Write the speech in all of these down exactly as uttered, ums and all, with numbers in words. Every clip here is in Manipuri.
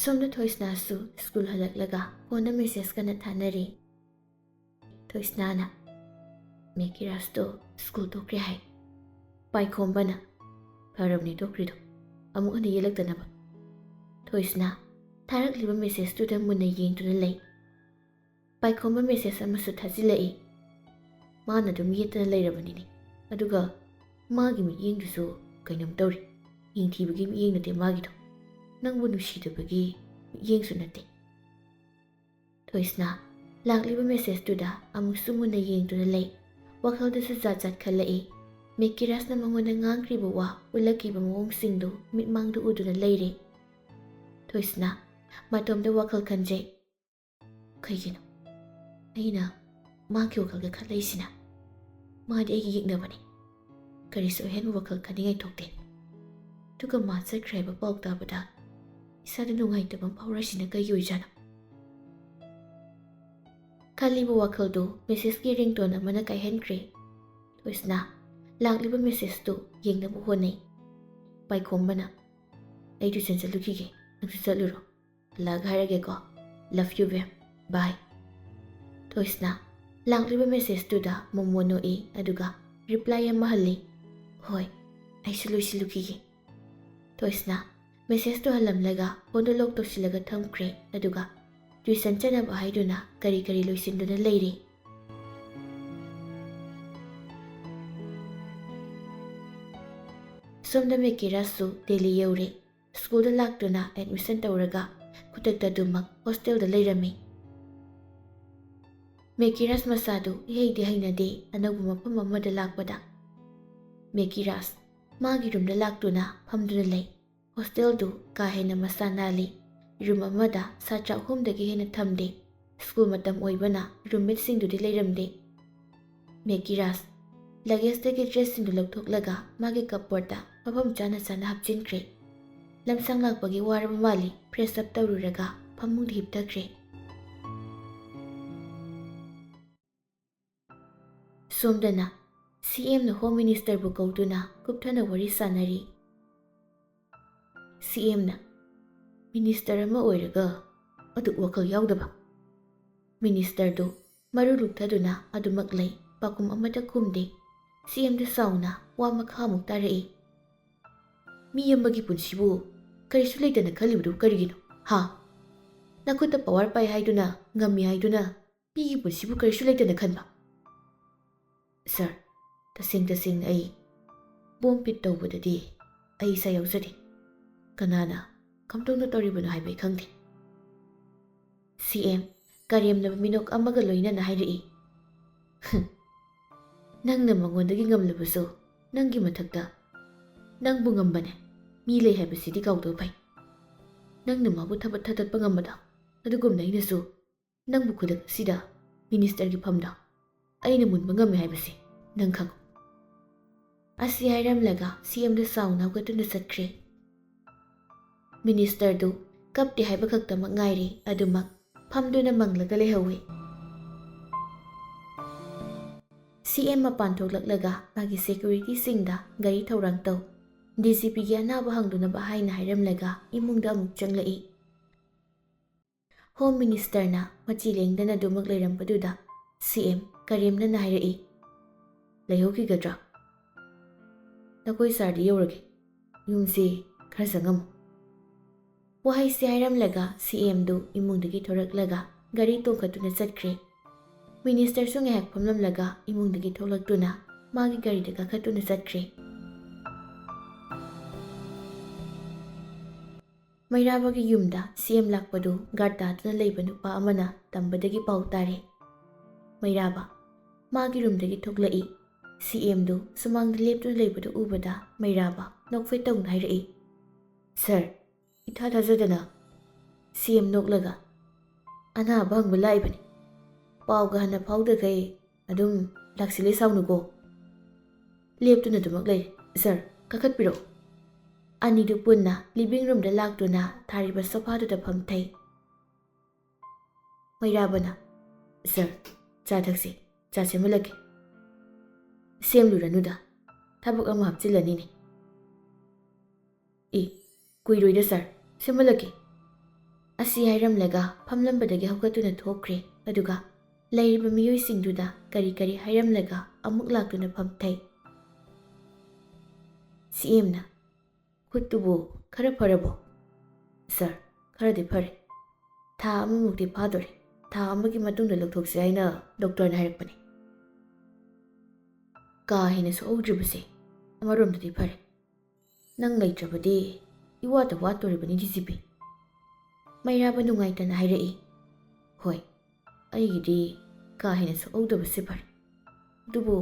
ꯁꯣꯝꯗ ꯊꯣꯏꯁꯅꯥꯁꯨ ꯁ꯭ꯀꯨꯜ ꯍꯜꯂꯛꯂꯒ ꯐꯣꯟꯗ ꯃꯦꯁꯦꯖ ꯀꯟꯅ ꯊꯥꯅꯔꯤ꯫ ꯊꯣꯏꯁꯅꯥꯅ, "ꯃꯦꯀꯤꯔꯥꯖꯇꯣ ꯁ꯭ꯀꯨꯜ ꯇꯣꯛꯈ꯭ꯔꯦ ꯍꯥꯏ"꯫ ꯄꯥꯏꯈꯣꯝꯕꯅ, "ꯐꯔꯕꯅꯤ ꯇꯣꯛꯈ꯭ꯔꯤꯗꯣ, ꯑꯃꯨꯛ ꯍꯟꯅ ꯌꯦꯠꯂꯛꯇꯅꯕ"꯫ ꯊꯣꯏꯁꯅꯥ ꯊꯥꯔꯛꯂꯤꯕ ꯃꯦꯁꯦꯖꯇꯨꯗ ꯃꯨꯟꯅ ꯌꯦꯡꯗꯨꯅ ꯂꯩ꯫ ꯄꯥꯏꯈꯣꯝꯕ ꯃꯦꯁꯦꯖ ꯑꯃꯁꯨ ꯊꯥꯖꯤꯜꯂꯛꯏ꯫ ꯃꯥꯅ ꯑꯗꯨꯝ ꯌꯦꯠꯇꯅ ꯂꯩꯔꯕꯅꯤꯅꯦ꯫ ꯑꯗꯨꯒ ꯃꯥꯒꯤ ꯃꯤꯠꯌꯦꯡꯗꯨꯁꯨ ꯀꯩꯅꯣꯝ ꯇꯧꯔꯤ꯫ ꯌꯦꯡꯊꯤꯕꯒꯤ ꯃꯤꯠꯌꯦꯡ ꯅꯠꯇꯦ ꯃꯥꯒꯤꯗꯣ꯫ ꯅꯪꯕꯨ ꯅꯨꯡꯁꯤꯗꯕꯒꯤ ꯃꯤꯠꯌꯦꯡꯁꯨ ꯅꯠꯇꯦ꯫ ꯊꯣꯏꯁꯅꯥ ꯂꯥꯛꯂꯤꯕ ꯃꯦꯁꯦꯖꯇꯨꯗ ꯑꯃꯨꯛꯁꯨ ꯃꯨꯟꯅ ꯌꯦꯡꯗꯨꯅ ꯂꯩ꯫ ꯋꯥꯈꯜꯗꯁꯨ ꯖꯥꯠ ꯖꯥꯠ ꯈꯜꯂꯛꯏ꯫ ꯃꯦꯀꯤꯔꯥꯖꯅ ꯃꯉꯣꯟꯗ ꯉꯥꯡꯈ꯭ꯔꯤꯕ ꯋꯥ, ꯎꯠꯂꯛꯈꯤꯕ ꯃꯑꯣꯡꯁꯤꯡꯗꯨ ꯃꯤꯠꯃꯥꯡꯗ ꯎꯗꯨꯅ ꯂꯩꯔꯦ꯫ ꯊꯣꯏꯁꯅꯥ ꯃꯇꯣꯝꯗ ꯋꯥꯈꯜ ꯈꯟꯖꯩ꯫ "ꯀꯩꯒꯤꯅꯣ ꯑꯩꯅ ꯃꯥꯒꯤ ꯋꯥꯈꯜꯒ ꯈꯜꯂꯛꯏꯁꯤꯅ? ꯃꯥꯗꯤ ꯑꯩꯒꯤ ꯌꯦꯛꯅꯕꯅꯤ꯫ ꯀꯔꯤꯁꯨ ꯑꯍꯦꯟꯕ ꯋꯥꯈꯜ ꯈꯟꯅꯤꯡꯉꯥꯏ ꯊꯣꯛꯇꯦ꯫ ꯑꯗꯨꯒ ꯃꯥ ꯆꯠꯈ꯭ꯔꯦ ꯍꯥꯏꯕ ꯄꯥꯎ ꯇꯥꯕꯗ ꯏꯁꯥꯗ ꯅꯨꯡꯉꯥꯏꯇꯕ ꯑꯃ ꯐꯥꯎꯔꯛꯏꯁꯤꯅ ꯀꯩꯒꯤ ꯑꯣꯏꯖꯥꯠꯅꯣ?" ꯈꯜꯂꯤꯕ ꯋꯥꯈꯜꯗꯨ ꯃꯦꯁꯦꯖꯀꯤ ꯔꯤꯡꯇꯣꯟ ꯑꯃꯅ ꯀꯥꯏꯍꯟꯈ꯭ꯔꯦ꯫ ꯊꯣꯏꯁꯅꯥ ꯂꯥꯛꯂꯤꯕ ꯃꯦꯁꯦꯖꯇꯨ ꯌꯦꯡꯅꯕ ꯍꯣꯠꯅꯩ꯫ ꯄꯥꯏꯈꯣꯝꯕꯅ, "ꯑꯩ ꯇ꯭ꯌꯨꯁꯟ ꯆꯠꯂꯨꯈꯤꯒꯦ, ꯅꯪꯁꯨ ꯆꯠꯂꯨꯔꯣ꯫ ꯍꯜꯂꯛꯑꯒ ꯍꯥꯏꯔꯒꯦꯀꯣ꯫ Love you, ꯕꯦꯝ꯫ Bye"꯫ ꯊꯣꯏꯁꯅꯥ ꯂꯥꯛꯂꯤꯕ ꯃꯦꯁꯦꯖꯇꯨꯗ ꯃꯣꯃꯣ ꯅꯣꯛꯏ, ꯑꯗꯨꯒ ꯔꯤꯄ꯭ꯂꯥꯏ ꯑꯃ ꯍꯜꯂꯤ꯫ "ꯍꯣꯏ, ꯑꯩꯁꯨ ꯂꯣꯏꯁꯤꯜꯂꯨꯈꯤꯒꯦ"꯫ ꯊꯣꯏꯁꯅꯥ ꯃꯦꯁꯦꯖꯇꯨ ꯍꯜꯂꯝꯂꯒ ꯐꯣꯟꯗꯨ ꯂꯣꯛ ꯇꯧꯁꯤꯜꯂꯒ ꯊꯝꯈ꯭ꯔꯦ, ꯑꯗꯨꯒ ꯇ꯭ꯌꯨꯁꯟ ꯆꯠꯅꯕ ꯍꯥꯏꯗꯨꯅ ꯀꯔꯤ ꯀꯔꯤ ꯂꯣꯏꯁꯤꯟꯗꯨꯅ ꯂꯩꯔꯤ꯫ ꯁꯣꯝꯗ ꯃꯦꯀꯤꯔꯥꯖꯁꯨ ꯗꯦꯜꯂꯤ ꯌꯧꯔꯦ꯫ ꯁ꯭ꯀꯨꯜꯗ ꯂꯥꯛꯇꯨꯅ ꯑꯦꯗꯃꯤꯁꯟ ꯇꯧꯔꯒ ꯈꯨꯗꯛꯇ ꯑꯗꯨꯃꯛ ꯍꯣꯁꯇꯦꯜꯗ ꯂꯩꯔꯝꯃꯤ꯫ ꯃꯦꯀꯤꯔꯥꯖ ꯃꯁꯥꯗꯨ ꯏꯍꯩꯗꯤ ꯍꯩꯅꯗꯦ ꯑꯅꯧꯕ ꯃꯐꯝ ꯑꯃꯗ ꯂꯥꯛꯄꯗ꯫ ꯃꯦꯀꯤꯔꯥꯖ ꯃꯥꯒꯤ ꯔꯨꯝꯗ ꯂꯥꯛꯇꯨꯅ ꯐꯝꯗꯨꯅ ꯂꯩ꯫ ꯍꯣꯁꯇꯦꯜꯗꯨ ꯀꯥ ꯍꯦꯟꯅ ꯃꯁꯥ ꯅꯥꯜꯂꯤ꯫ ꯔꯨꯝ ꯑꯃꯗ ꯁꯥꯇ꯭ꯔ ꯑꯍꯨꯝꯗꯒꯤ ꯍꯦꯟꯅ ꯊꯝꯗꯦ꯫ ꯁ꯭ꯀꯨꯜ ꯃꯇꯝ ꯑꯣꯏꯕꯅ ꯔꯨꯝꯃꯦꯠꯁꯤꯡꯗꯨꯗꯤ ꯂꯩꯔꯝꯗꯦ꯫ ꯃꯦꯀꯤꯔꯥꯖ ꯂꯒꯦꯖꯇꯒꯤ ꯗ꯭ꯔꯦꯁꯁꯤꯡꯗꯨ ꯂꯧꯊꯣꯛꯂꯒ ꯃꯥꯒꯤ ꯀꯞꯕꯣꯔꯗꯇ ꯃꯐꯝ ꯆꯥꯅ ꯆꯥꯅ ꯍꯥꯞꯆꯤꯟꯈ꯭ꯔꯦ꯫ ꯂꯝꯁꯥꯡ ꯂꯥꯛꯄꯒꯤ ꯋꯥꯔꯕ ꯃꯥꯜꯂꯤ, ꯐ꯭ꯔꯦꯁ ꯑꯞ ꯇꯧꯔꯨꯔꯒ ꯐꯃꯨꯡꯗ ꯍꯤꯞꯊꯈ꯭ꯔꯦ꯫ ꯁꯣꯝꯗꯅ ꯁꯤ ꯑꯦꯝꯅ ꯍꯣꯝ ꯃꯤꯅꯤꯁꯇꯔꯕꯨ ꯀꯧꯗꯨꯅ ꯀꯨꯞꯊꯅ ꯋꯥꯔꯤ ꯁꯥꯅꯔꯤ꯫ ꯁꯤ ꯑꯦꯝꯅ, ꯃꯤꯅꯤꯁꯇꯔ ꯑꯃ ꯑꯣꯏꯔꯒ ꯑꯗꯨꯛ ꯋꯥꯈꯜ ꯌꯥꯎꯗꯕ? ꯃꯤꯅꯤꯁꯇꯔꯗꯨ ꯃꯔꯨ ꯂꯨꯛꯊꯗꯨꯅ ꯑꯗꯨꯃꯛ ꯂꯩ, ꯄꯥꯎꯈꯨꯝ ꯑꯃꯠꯇ ꯈꯨꯝꯗꯦ꯫ ꯁꯤ ꯑꯦꯝꯗ ꯁꯥꯎꯅ ꯋꯥ ꯃꯈꯥ ꯑꯃꯨꯛ ꯇꯥꯔꯛꯏ꯫ "ꯃꯤ ꯑꯃꯒꯤ ꯄꯨꯟꯁꯤꯕꯨ ꯀꯔꯤꯁꯨ ꯂꯩꯇꯅ ꯈꯜꯂꯤꯕꯗꯨ ꯀꯔꯤꯒꯤꯅꯣ? ꯍꯥ? ꯅꯈꯨꯠꯇ ꯄꯋꯥꯔ ꯄꯥꯏ ꯍꯥꯏꯗꯨꯅ, ꯉꯝꯃꯤ ꯍꯥꯏꯗꯨꯅ ꯃꯤꯒꯤ ꯄꯨꯟꯁꯤꯕꯨ ꯀꯔꯤꯁꯨ ꯂꯩꯇꯅ ꯈꯟꯕ?" "ꯁꯥꯔ, ꯇꯁꯦꯡ ꯇꯁꯦꯡꯅ ꯑꯩ ꯕꯣꯝ ꯄꯤꯠ ꯇꯧꯕꯗꯗꯤ ꯑꯩ ꯏꯁꯥ ꯌꯥꯎꯖꯗꯦ꯫ ꯀꯅꯥꯅ ꯀꯝꯗꯧꯅ ꯇꯧꯔꯤꯕꯅꯣ ꯍꯥꯏꯕ ꯑꯩ ꯈꯪꯗꯦ꯫" ꯁꯤ ꯑꯦꯝ ꯀꯔꯦꯝꯅꯕ ꯃꯤꯅꯣꯛ ꯑꯃꯒ ꯂꯣꯏꯅꯅ ꯍꯥꯏꯔꯛꯏ꯫ "ꯍꯝ, ꯅꯪꯅ ꯃꯉꯣꯟꯗꯒꯤ ꯉꯝꯂꯕꯁꯨ, ꯅꯪꯒꯤ ꯃꯊꯛꯇ ꯅꯪꯕꯨ ꯉꯝꯕꯅꯦ꯫ ꯃꯤ ꯂꯩ ꯍꯥꯏꯕꯁꯤꯗꯤ ꯀꯥꯎꯗꯕ ꯐꯩ꯫ ꯅꯪꯅ ꯃꯥꯕꯨ ꯊꯕꯛ ꯊꯥꯗꯠꯄ ꯉꯝꯕꯗꯣ, ꯑꯗꯨꯒꯨꯝꯅ ꯑꯩꯅꯁꯨ ꯅꯪꯕꯨ ꯈꯨꯗꯛ ꯑꯁꯤꯗ ꯃꯤꯅꯤꯁꯇꯔꯒꯤ ꯐꯝꯗ ꯑꯩꯅ ꯃꯨꯟꯕ ꯉꯝꯃꯤ ꯍꯥꯏꯕꯁꯤ ꯅꯪ ꯈꯪꯉꯨ꯫" ꯑꯁꯤ ꯍꯥꯏꯔꯝꯂꯒ ꯁꯤ ꯑꯦꯝꯗ ꯁꯥꯎꯅ ꯍꯧꯒꯠꯇꯨꯅ ꯆꯠꯈ꯭ꯔꯦ꯫ ꯃꯤꯅꯤꯁꯇꯔꯗꯨ ꯀꯞꯇꯦ ꯍꯥꯏꯕ ꯈꯛꯇꯃꯛ ꯉꯥꯏꯔꯦ, ꯑꯗꯨꯃꯛ ꯐꯝꯗꯨꯅ ꯃꯪꯂꯒ ꯂꯩꯍꯧꯋꯤ꯫ ꯁꯤ ꯑꯦꯝ ꯃꯄꯥꯟ ꯊꯣꯛꯂꯛꯂꯒ ꯃꯥꯒꯤ ꯁꯦꯀ꯭ꯌꯨꯔꯤꯇꯤꯁꯤꯡꯗ ꯒꯥꯔꯤ ꯊꯧꯔꯥꯡ ꯇꯧ, ꯗꯤ ꯖꯤ ꯄꯤꯒꯤ ꯑꯅꯥꯕ ꯍꯪꯗꯨꯅꯕ ꯍꯥꯏꯅ ꯍꯥꯏꯔꯝꯂꯒ ꯏꯃꯨꯡꯗ ꯑꯃꯨꯛ ꯆꯪꯂꯛꯏ꯫ ꯍꯣꯝ ꯃꯤꯅꯤꯁꯇꯔꯅ ꯃꯆꯤ ꯂꯦꯡꯗꯅ ꯑꯗꯨꯃꯛ ꯂꯩꯔꯝꯕꯗꯨꯗ ꯁꯤ ꯑꯦꯝ ꯀꯔꯦꯝꯅꯅ ꯍꯥꯏꯔꯛꯏ, "ꯂꯩꯍꯧꯈꯤꯒꯗ꯭ꯔꯥ? ꯅꯈꯣꯏ ꯁꯥꯔꯗꯤ ꯌꯧꯔꯒꯦ꯫ ꯌꯨꯝꯁꯤ ꯈꯔ ꯆꯪꯉꯝꯃꯨ꯫" ꯋꯥꯍꯩꯁꯤ ꯍꯥꯏꯔꯝꯂꯒ ꯁꯤ ꯑꯦꯝꯗꯨ ꯏꯃꯨꯡꯗꯒꯤ ꯊꯣꯔꯛꯂꯒ ꯒꯥꯔꯤ ꯇꯣꯡꯈꯠꯇꯨꯅ ꯆꯠꯈ꯭ꯔꯦ꯫ ꯃꯤꯅꯤꯁꯇꯔꯁꯨ ꯉꯥꯏꯍꯥꯛ ꯐꯝꯂꯝꯂꯒ ꯏꯃꯨꯡꯗꯒꯤ ꯊꯣꯛꯂꯛꯇꯨꯅ ꯃꯥꯒꯤ ꯒꯥꯔꯤꯗ ꯀꯥꯈꯠꯇꯨꯅ ꯆꯠꯈ꯭ꯔꯦ꯫ ꯃꯩꯔꯥꯕꯒꯤ ꯌꯨꯝꯗ ꯁꯤ ꯑꯦꯝ ꯂꯥꯛꯄꯗꯨ ꯒꯥꯔꯗ ꯇꯥꯗꯨꯅ ꯂꯩꯕ ꯅꯨꯄꯥ ꯑꯃꯅ ꯇꯝꯕꯗꯒꯤ ꯄꯥꯎ ꯇꯥꯔꯦ꯫ ꯃꯩꯔꯥꯕ ꯃꯥꯒꯤ ꯔꯨꯝꯗꯒꯤ ꯊꯣꯛꯂꯛꯏ꯫ ꯁꯤ ꯑꯦꯝꯗꯨ ꯁꯨꯃꯥꯡꯗ ꯂꯦꯞꯇꯨꯅ ꯂꯩꯕꯗꯨ ꯎꯕꯗ ꯃꯩꯔꯥꯕ ꯅꯣꯛꯐꯦꯠ ꯇꯧꯅ ꯍꯥꯏꯔꯛꯏ, "ꯁꯥꯔ, ꯏꯊꯥ ꯊꯥꯖꯗꯅ꯫" ꯁꯤ ꯑꯦꯝ ꯅꯣꯛꯂꯒ, "ꯑꯅꯥꯕ ꯍꯪꯕ ꯂꯥꯛꯏꯕꯅꯤ꯫ ꯄꯥꯎꯒ ꯍꯥꯟꯅ ꯐꯥꯎꯗꯈꯩ ꯑꯗꯨꯝ ꯂꯥꯛꯁꯤꯜꯂꯦ, ꯁꯥꯎꯅꯨꯀꯣ꯫" ꯂꯦꯞꯇꯨꯅ ꯑꯗꯨꯃꯛ ꯂꯩꯔꯦ꯫ "ꯁꯥꯔ, ꯀꯥꯈꯠꯄꯤꯔꯛꯑꯣ꯫" ꯑꯅꯤꯗꯨ ꯄꯨꯟꯅ ꯂꯤꯚꯤꯡ ꯔꯨꯝꯗ ꯂꯥꯛꯇꯨꯅ ꯊꯥꯔꯤꯕ ꯁꯣꯐꯥꯗꯨꯗ ꯐꯝꯊꯩ꯫ ꯃꯩꯔꯥꯕꯅ, "ꯁꯥꯔ, ꯆꯥ ꯊꯛꯁꯤ, ꯆꯥ ꯁꯦꯝꯍꯜꯂꯛꯀꯦ꯫" "ꯁꯦꯝꯂꯨꯔꯅꯨꯗ, ꯊꯕꯛ ꯑꯃ ꯍꯥꯞꯆꯤꯜꯂꯅꯤꯅꯦ꯫" "ꯏ, ꯀꯨꯏꯔꯣꯏꯗ ꯁꯥꯔ, ꯁꯦꯝꯍꯜꯂꯛꯀꯦ, ꯑꯁꯤ ꯍꯥꯏꯔꯝꯂꯒ ꯐꯝꯂꯝꯕꯗꯒꯤ ꯍꯧꯒꯠꯇꯨꯅ ꯊꯣꯛꯈ꯭ꯔꯦ꯫ ꯑꯗꯨꯒ ꯂꯩꯔꯤꯕ ꯃꯤꯑꯣꯏꯁꯤꯡꯗꯨꯗ ꯀꯔꯤ ꯀꯔꯤ ꯍꯥꯏꯔꯝꯂꯒ ꯑꯃꯨꯛ ꯂꯥꯛꯇꯨꯅ ꯐꯝꯊꯩ꯫ ꯁꯤ ꯑꯦꯝꯅ, "ꯈꯨꯠꯇꯨꯕꯨ ꯈꯔ ꯐꯔꯕꯣ?" "ꯁꯥꯔ, ꯈꯔꯗꯤ ꯐꯔꯦ꯫ ꯊꯥ ꯑꯃꯃꯨꯛꯇꯤ ꯐꯥꯗꯣꯔꯦ꯫ ꯊꯥ ꯑꯃꯒꯤ ꯃꯇꯨꯡꯗ ꯂꯧꯊꯣꯛꯁꯤ ꯍꯥꯏꯅ ꯗꯣꯛꯇꯔꯅ ꯍꯥꯏꯔꯛꯄꯅꯤ꯫" "ꯀꯥ ꯍꯦꯟꯅ ꯁꯣꯛꯍꯧꯗ꯭ꯔꯤꯕꯁꯦ ꯑꯃꯔꯣꯝꯗꯗꯤ ꯐꯔꯦ꯫ ꯅꯪ ꯂꯩꯇ꯭ꯔꯕꯗꯤ ꯏꯋꯥꯠꯇ ꯋꯥꯠꯇꯣꯔꯤꯕꯅꯤ, ꯗꯤ ꯖꯤ ꯄꯤ꯫" ꯃꯩꯔꯥꯕ ꯅꯨꯡꯉꯥꯏꯇꯅ ꯍꯥꯏꯔꯛꯏ꯫ "ꯍꯣꯏ, ꯑꯩꯒꯤꯗꯤ ꯀꯥ ꯍꯦꯟꯅ ꯁꯣꯛꯍꯧꯗꯕꯁꯦ ꯐꯔꯦ꯫ ꯑꯗꯨꯕꯨ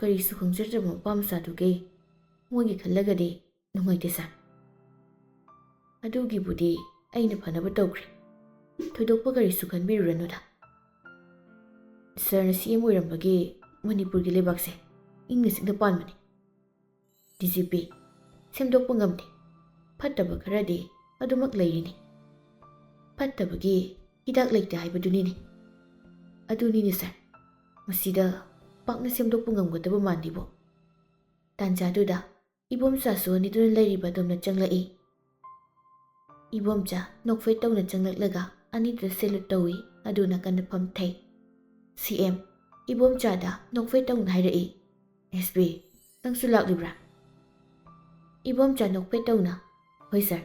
ꯀꯔꯤꯁꯨ ꯈꯪꯖꯗ꯭ꯔꯕ ꯃꯄꯥ ꯃꯆꯥꯗꯨꯒꯤ ꯃꯣꯏꯒꯤ ꯈꯜꯂꯒꯗꯤ ꯅꯨꯡꯉꯥꯏꯇꯦ, ꯁꯥꯔ꯫ ꯑꯗꯨꯒꯤꯕꯨꯗꯤ ꯑꯩꯅ ꯐꯅꯕ ꯇꯧꯈ꯭ꯔꯦ꯫ ꯊꯣꯏꯗꯣꯛꯄ ꯀꯔꯤꯁꯨ ꯈꯟꯕꯤꯔꯨꯔꯅꯨꯗ꯫ ꯁꯥꯔꯅ ꯁꯤ ꯑꯦꯝ ꯑꯣꯏꯔꯝꯕꯒꯤ ꯃꯅꯤꯄꯨꯔꯒꯤ ꯂꯩꯕꯥꯛꯁꯦ ꯏꯪꯅ ꯆꯤꯛꯅ ꯄꯥꯟꯕꯅꯤ꯫ ꯗꯤ ꯖꯤ ꯄꯤ, ꯁꯦꯝꯗꯣꯛꯄ ꯉꯝꯗꯦ꯫ ꯐꯠꯇꯕ ꯈꯔꯗꯤ ꯑꯗꯨꯃꯛ ꯂꯩꯔꯤꯅꯤ꯫ ꯐꯠꯇꯕꯒꯤ ꯍꯤꯗꯥꯛ ꯂꯩꯇꯦ ꯍꯥꯏꯕꯗꯨꯅꯤꯅꯦ꯫" "ꯑꯗꯨꯅꯤꯅꯦ, ꯁꯥꯔ꯫ ꯃꯁꯤꯗ ꯄꯥꯛꯅ ꯁꯦꯝꯗꯣꯛꯄ ꯉꯝꯒꯗꯕ ꯃꯥꯟꯗꯦꯕꯣ꯫" ꯇꯥꯟꯖꯥꯗꯨꯗ ꯏꯕꯣꯝꯆꯥꯁꯨ ꯑꯅꯤꯗꯨꯅ ꯂꯩꯔꯤꯕ ꯑꯗꯣꯝꯅ ꯆꯪꯂꯛꯏ꯫ ꯏꯕꯣꯝꯆꯥ ꯅꯣꯛꯐꯦꯠ ꯇꯧꯅ ꯆꯪꯂꯛꯂꯒ ꯑꯅꯤꯗꯨꯗ ꯁꯦꯂꯨꯠ ꯇꯧꯏ, ꯑꯗꯨ ꯅꯥꯀꯟꯗ ꯐꯝꯊꯩ꯫ ꯁꯤ ꯑꯦꯝ, ꯏꯕꯣꯝꯆꯥꯗ ꯅꯣꯛꯐꯦꯠ ꯇꯧꯅ ꯍꯥꯏꯔꯛꯏ, "ꯑꯦꯁ ꯄꯤ, ꯅꯪꯁꯨ ꯂꯥꯛꯂꯤꯕ꯭ꯔꯥ?" ꯏꯕꯣꯝꯆꯥ ꯅꯣꯛꯐꯦꯠ ꯇꯧꯅ, "ꯍꯣꯏ ꯁꯥꯔ,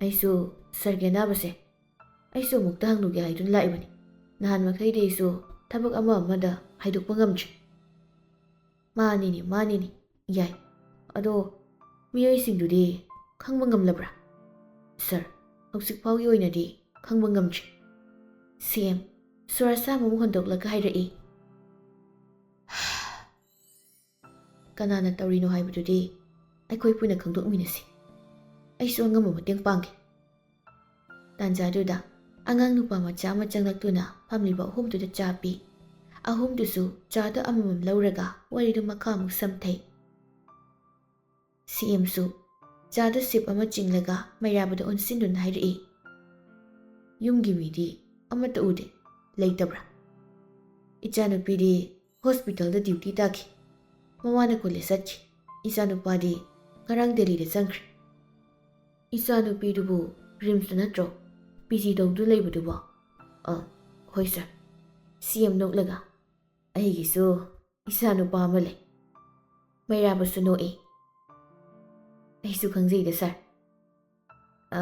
ꯑꯩꯁꯨ ꯁꯥꯔꯒꯤ ꯑꯅꯥꯕꯁꯦ, ꯑꯩꯁꯨ ꯑꯃꯨꯛꯇ ꯍꯪꯂꯨꯒꯦ ꯍꯥꯏꯗꯨꯅ ꯂꯥꯛꯏꯕꯅꯤ꯫ ꯅꯍꯥꯟ ꯃꯈꯩꯗꯤ ꯑꯩꯁꯨ ꯊꯕꯛ ꯑꯃ ꯑꯃꯗ ꯍꯥꯏꯗꯣꯛꯄ ꯉꯝꯗ꯭ꯔꯤ꯫" "ꯃꯥꯅꯤꯅꯦ, ꯃꯥꯅꯤꯅꯦ, ꯌꯥꯏ꯫ ꯑꯗꯣ ꯃꯤꯑꯣꯏꯁꯤꯡꯗꯨꯗꯤ ꯈꯪꯕ ꯉꯝꯂꯕ꯭ꯔꯥ?" "ꯁꯥꯔ, ꯍꯧꯖꯤꯛ ꯐꯥꯎꯒꯤ ꯑꯣꯏꯅꯗꯤ ꯈꯪꯕ ꯉꯝꯗ꯭ꯔꯤ꯫" ꯁꯤ ꯑꯦꯝ ꯁꯣꯔ ꯑꯁꯥꯡꯕ ꯑꯃ ꯍꯣꯟꯗꯣꯛꯂꯒ ꯍꯥꯏꯔꯛꯏ, "ꯀꯅꯥꯅ ꯇꯧꯔꯤꯅꯣ ꯍꯥꯏꯕꯗꯨꯗꯤ ꯑꯩꯈꯣꯏ ꯄꯨꯟꯅ ꯈꯪꯗꯣꯛꯃꯤꯟꯅꯁꯤ꯫ ꯑꯩꯁꯨ ꯑꯉꯝꯕ ꯃꯇꯦꯡ ꯄꯥꯡꯒꯦ꯫" ꯇꯥꯟꯖꯥꯗꯨꯗ ꯑꯉꯥꯡ ꯅꯨꯄꯥ ꯃꯆꯥ ꯑꯃ ꯆꯪꯂꯛꯇꯨꯅ ꯐꯝꯂꯤꯕ ꯑꯍꯨꯝꯗꯨꯗ ꯆꯥ ꯄꯤ꯫ ꯑꯍꯨꯝꯗꯨꯁꯨ ꯆꯥꯗꯨ ꯑꯃꯃꯝ ꯂꯧꯔꯒ ꯋꯥꯔꯤꯗꯨ ꯃꯈꯥ ꯑꯃꯨꯛ ꯁꯝꯊꯩ꯫ ꯁꯤ ꯑꯦꯝꯁꯨ ꯆꯥꯗꯨ ꯁꯤꯞ ꯑꯃ ꯆꯤꯡꯂꯒ ꯃꯩꯔꯥꯕꯗ ꯑꯣꯟꯁꯤꯟꯗꯨꯅ ꯍꯥꯏꯔꯛꯏ, "ꯌꯨꯝꯒꯤ ꯃꯤꯗꯤ ꯑꯃꯠꯇ ꯎꯗꯦ, ꯂꯩꯇꯕ꯭ꯔꯥ?" "ꯏꯆꯥꯅꯨꯄꯤꯗꯤ ꯍꯣꯁꯄꯤꯇꯥꯜꯗ ꯗ꯭ꯌꯨꯇꯤ ꯇꯥꯈꯤ꯫ ꯃꯃꯥꯅ ꯀꯣꯂꯦꯖ ꯆꯠꯈꯤ꯫ ꯏꯆꯥꯅꯨꯄꯥꯗꯤ ꯉꯔꯥꯡ ꯗꯦꯜꯂꯤꯗ ꯆꯪꯈ꯭ꯔꯦ꯫" "ꯏꯆꯥꯅꯨꯄꯤꯗꯨꯕꯨ ꯔꯤꯝꯁꯇ ꯅꯠꯇ꯭ꯔꯣ?" ꯄꯤ ꯖꯤ ꯇꯧꯗꯨꯅ ꯂꯩꯕꯗꯨꯕꯣ? ꯑ, ꯍꯣꯏ ꯁꯥꯔ꯫ ꯁꯤ ꯑꯦꯝ ꯅꯣꯛꯂꯒ, "ꯑꯩꯒꯤꯁꯨ ꯏꯆꯥꯅꯨꯄꯥ ꯑꯃ ꯂꯩ꯫" ꯃꯩꯔꯥꯕꯁꯨ ꯅꯣꯛꯏ꯫ "ꯑꯩꯁꯨ ꯈꯪꯖꯩꯗ ꯁꯥꯔ꯫ ꯑ,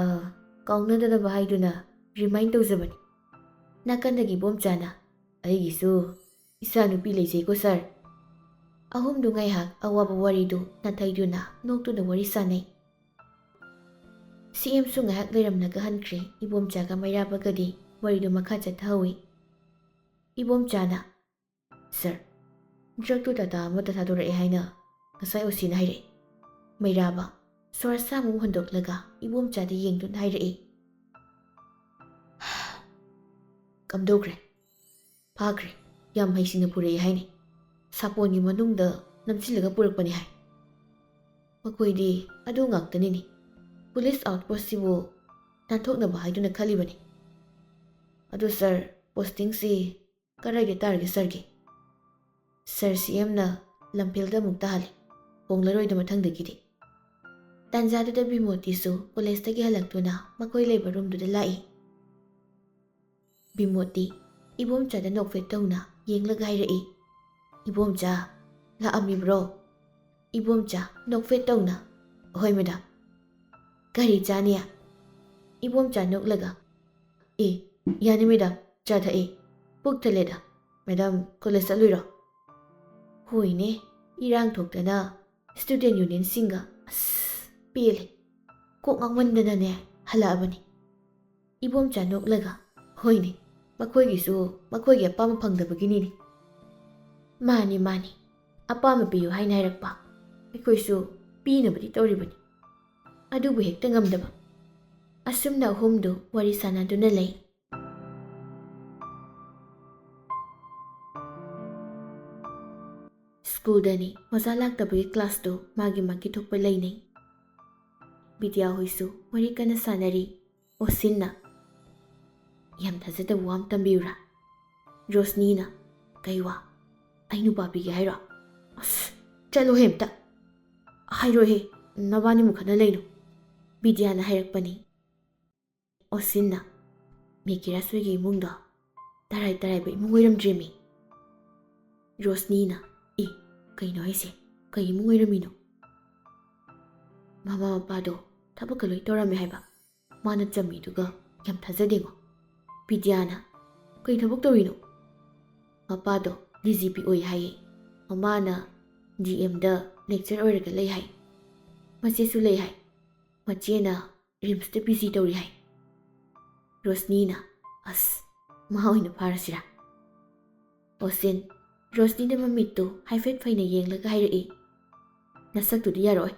ꯀꯥꯎꯅꯗꯅꯕ ꯍꯥꯏꯗꯨꯅ ꯔꯤꯃꯥꯏꯟ ꯇꯧꯖꯕꯅꯤ꯫" ꯅꯥꯀꯟꯗꯒꯤ ꯏꯕꯣꯝꯆꯥꯅ, "ꯑꯩꯒꯤꯁꯨ ꯏꯆꯥꯅꯨꯄꯤ ꯂꯩꯖꯩꯀꯣ ꯁꯥꯔ꯫" ꯑꯍꯨꯝꯗꯨ ꯉꯥꯏꯍꯥꯛ ꯑꯋꯥꯕ ꯋꯥꯔꯤꯗꯨ ꯅꯥꯊꯩꯗꯨꯅ ꯅꯣꯛꯇꯨꯅ ꯋꯥꯔꯤ ꯁꯥꯅꯩ꯫ ꯁꯤ ꯑꯦꯝꯁꯨ ꯉꯥꯏꯍꯥꯛ ꯂꯩꯔꯝꯂꯒ ꯍꯟꯈ꯭ꯔꯦ꯫ ꯏꯕꯣꯝꯆꯥꯒ ꯃꯩꯔꯥꯕꯒꯗꯤ ꯋꯥꯔꯤꯗꯨ ꯃꯈꯥ ꯆꯠꯊꯍꯧꯏ꯫ ꯏꯕꯣꯝꯆꯥꯅ, "ꯁꯥꯔ, ꯗ꯭ꯔꯒꯇꯨ ꯇꯥꯇꯥ ꯑꯃꯗ ꯊꯥꯗꯣꯔꯛꯑꯦ ꯍꯥꯏꯅ ꯉꯁꯥꯏ ꯑꯣ ꯁꯤꯅ ꯍꯥꯏꯔꯛꯑꯦ꯫" ꯃꯩꯔꯥꯕ ꯁ꯭ꯋꯔ ꯁꯥꯡꯅ ꯍꯣꯟꯗꯣꯛꯂꯒ ꯏꯕꯣꯝꯆꯥꯗ ꯌꯦꯡꯗꯨꯅ ꯍꯥꯏꯔꯛꯏ꯫ "ꯀꯝꯗꯧꯈ꯭ꯔꯦ?" "ꯐꯥꯈ꯭ꯔꯦ꯫ ꯌꯥꯝ ꯍꯩꯁꯤꯡꯅ ꯄꯨꯔꯛꯏ ꯍꯥꯏꯅꯤ꯫ ꯁꯥꯄꯣꯟꯒꯤ ꯃꯅꯨꯡꯗ ꯅꯝꯁꯤꯜꯂꯒ ꯄꯨꯔꯛꯄꯅꯤ ꯍꯥꯏ꯫ ꯃꯈꯣꯏꯗꯤ ꯑꯗꯨ ꯉꯥꯛꯇꯅꯤꯅꯦ꯫ ꯄꯨꯂꯤꯁ ꯑꯥꯎꯠꯄꯣꯁꯁꯤꯕꯨ ꯅꯥꯟꯊꯣꯛꯅꯕ ꯍꯥꯏꯗꯨꯅ ꯈꯜꯂꯤꯕꯅꯤ꯫ ꯑꯗꯨ ꯁꯥꯔ, ꯄꯣꯁꯇꯤꯡꯁꯤ ꯀꯗꯥꯏꯗ ꯇꯥꯔꯒꯦ ꯁꯥꯔꯒꯤ?" "ꯁꯥꯔ, ꯁꯤ ꯑꯦꯝꯅ ꯂꯝꯐꯦꯜꯗ ꯑꯃꯨꯛ ꯇꯥꯍꯜꯂꯦ꯫ ꯍꯣꯡꯂꯔꯣꯏꯗ ꯃꯊꯪꯗꯒꯤꯗꯤ꯫" ꯇꯥꯟꯖꯥꯗꯨꯗ ꯕꯤꯃꯣꯇꯤꯁꯨ ꯀꯣꯂꯦꯖꯇꯒꯤ ꯍꯜꯂꯛꯇꯨꯅ ꯃꯈꯣꯏ ꯂꯩꯕ ꯔꯨꯝꯗꯨꯗ ꯂꯥꯛꯏ꯫ ꯕꯤꯃꯣꯇꯤ ꯏꯕꯣꯝꯆꯥꯗ ꯅꯣꯛꯐꯦꯠ ꯇꯧꯅ ꯌꯦꯡꯂꯒ ꯍꯥꯏꯔꯛꯏ, "ꯏꯕꯣꯝꯆꯥ, ꯂꯥꯛꯑꯝꯃꯤꯕ꯭ꯔꯣ?" ꯏꯕꯣꯝꯆꯥ ꯅꯣꯛꯐꯦꯠ ꯇꯧꯅ, "ꯍꯣꯏ ꯃꯦꯗꯥꯝ꯫" "ꯀꯔꯤ ꯆꯥꯅꯤ?" ꯏꯕꯣꯝꯆꯥ ꯅꯣꯛꯂꯒ, "ꯑꯦ, ꯌꯥꯅꯤ ꯃꯦꯗꯥꯝ, ꯆꯥ ꯊꯛꯑꯦ꯫ ꯄꯨꯛ ꯊꯜꯂꯦꯗ꯫ Madam, college ꯆꯠꯂꯨꯏꯔꯣ?" "ꯍꯣꯏꯅꯦ, ꯏꯔꯥꯡ ꯊꯣꯛꯇꯅ ꯁ꯭ꯇꯨꯗꯦꯟ ꯌꯨꯅꯤꯌꯟꯁꯤꯡꯒ, ꯑꯁ, ꯄꯦꯜꯂꯦ꯫ ꯀꯣꯛ ꯉꯥꯎꯃꯟꯗꯅꯅꯦ ꯍꯜꯂꯛꯑꯕꯅꯤ꯫" ꯏꯕꯣꯝꯆꯥ ꯅꯣꯛꯂꯒ, "ꯍꯣꯏꯅꯦ, ꯃꯈꯣꯏꯒꯤꯁꯨ ꯃꯈꯣꯏꯒꯤ ꯑꯄꯥꯝꯕ ꯐꯪꯗꯕꯒꯤꯅꯤꯅꯦ꯫ ꯃꯥꯅꯤ, ꯃꯥꯅꯤ, ꯑꯄꯥꯝꯕ ꯄꯤꯌꯨ ꯍꯥꯏꯅ ꯍꯥꯏꯔꯛꯄ꯫ ꯑꯩꯈꯣꯏꯁꯨ ꯄꯤꯅꯕꯗꯤ ꯇꯧꯔꯤꯕꯅꯤ, ꯑꯗꯨꯕꯨ ꯍꯦꯛꯇ ꯉꯝꯗꯕ꯫" ꯑꯁꯨꯝꯅ ꯑꯍꯨꯝꯗꯨ ꯋꯥꯔꯤ ꯁꯥꯟꯅꯗꯨꯅ ꯂꯩ꯫ ꯁ꯭ꯀꯨꯜꯗꯅꯤ ꯑꯣꯖꯥ ꯂꯥꯛꯇꯕꯒꯤ ꯀ꯭ꯂꯥꯁꯇꯨ ꯃꯥꯒꯤ ꯃꯥꯒꯤ ꯊꯣꯛꯄ ꯂꯩꯅꯩ꯫ ꯕꯤꯗ꯭ꯌꯥ ꯍꯣꯏꯁꯨ ꯋꯥꯔꯤ ꯀꯟꯅ ꯁꯥꯟꯅꯔꯤ꯫ ꯑꯣꯁꯤꯟꯅ, "ꯌꯥꯝ ꯊꯥꯖꯗꯕ ꯋꯥ ꯑꯃ ꯇꯝꯕꯤꯌꯨꯔꯥ?" ꯔꯣꯁꯅꯤꯅ, "ꯀꯩ ꯋꯥ? ꯑꯩ ꯅꯨꯄꯥ ꯄꯤꯒꯦ ꯍꯥꯏꯔꯣ? ꯑꯁ, ꯆꯠꯂꯣꯍꯦ ꯑꯝꯇ꯫ ꯍꯥꯏꯔꯣꯏꯍꯦ, ꯅꯕꯥꯅꯤꯃꯨꯛ ꯈꯠꯅ ꯂꯩꯅꯨ꯫" ꯕꯤꯗ꯭ꯌꯥꯅ ꯍꯥꯏꯔꯛꯄꯅꯤ꯫ ꯑꯣꯁꯤꯟꯅ, ꯃꯦꯀꯤꯔꯥꯁ ꯍꯣꯏꯒꯤ ꯏꯃꯨꯡꯗꯣ ꯇꯔꯥꯏ ꯇꯔꯥꯏꯕ ꯏꯃꯨꯡ ꯑꯣꯏꯔꯝꯗ꯭ꯔꯦꯃꯤ꯫ ꯔꯣꯁꯅꯤꯅ, "ꯑꯦ, ꯀꯩꯅꯣ ꯍꯥꯏꯁꯦ? ꯀꯩ ꯏꯃꯨꯡ ꯑꯣꯏꯔꯝꯃꯤꯅꯣ?" "ꯃꯃꯥ ꯃꯄꯥꯗꯣ ꯊꯕꯛꯀ ꯂꯣꯏ ꯇꯧꯔꯝꯃꯦ ꯍꯥꯏꯕ꯫ ꯃꯥꯅ ꯆꯝꯃꯤꯗꯨꯒ ꯌꯥꯝ ꯊꯥꯖꯗꯦꯉꯣ꯫" ꯕꯤꯗ꯭ꯌꯥꯅ, "ꯀꯩ ꯊꯕꯛ ꯇꯧꯔꯤꯅꯣ?" "ꯃꯄꯥꯗꯣ ꯗꯤ ꯖꯤ ꯄꯤ ꯑꯣꯏ ꯍꯥꯏꯌꯦ꯫ ꯃꯃꯥꯅ ꯗꯤ ꯑꯦꯝꯗ lecturer ꯑꯣꯏꯔꯒ ꯂꯩ ꯍꯥꯏ꯫ ꯃꯆꯦꯁꯨ ꯂꯩ ꯍꯥꯏ꯫ ꯃꯆꯦꯅ ꯔꯤꯝꯁꯇ ꯄꯤ ꯖꯤ ꯇꯧꯔꯤ ꯍꯥꯏ꯫" ꯔꯣꯁꯅꯤꯅ, "ꯑꯁ, ꯃꯥ ꯑꯣꯏꯅ ꯐꯥꯔꯁꯤꯔꯥ?" ꯑꯣꯁꯤꯟ, ꯔꯣꯁꯅꯤꯗ ꯃꯃꯤꯠꯇꯨ ꯍꯥꯏꯐꯦꯠ ꯐꯩꯅ ꯌꯦꯡꯂꯒ ꯍꯥꯏꯔꯛꯏ, "ꯅꯁꯛꯇꯨꯗꯤ ꯌꯥꯔꯣꯏ꯫"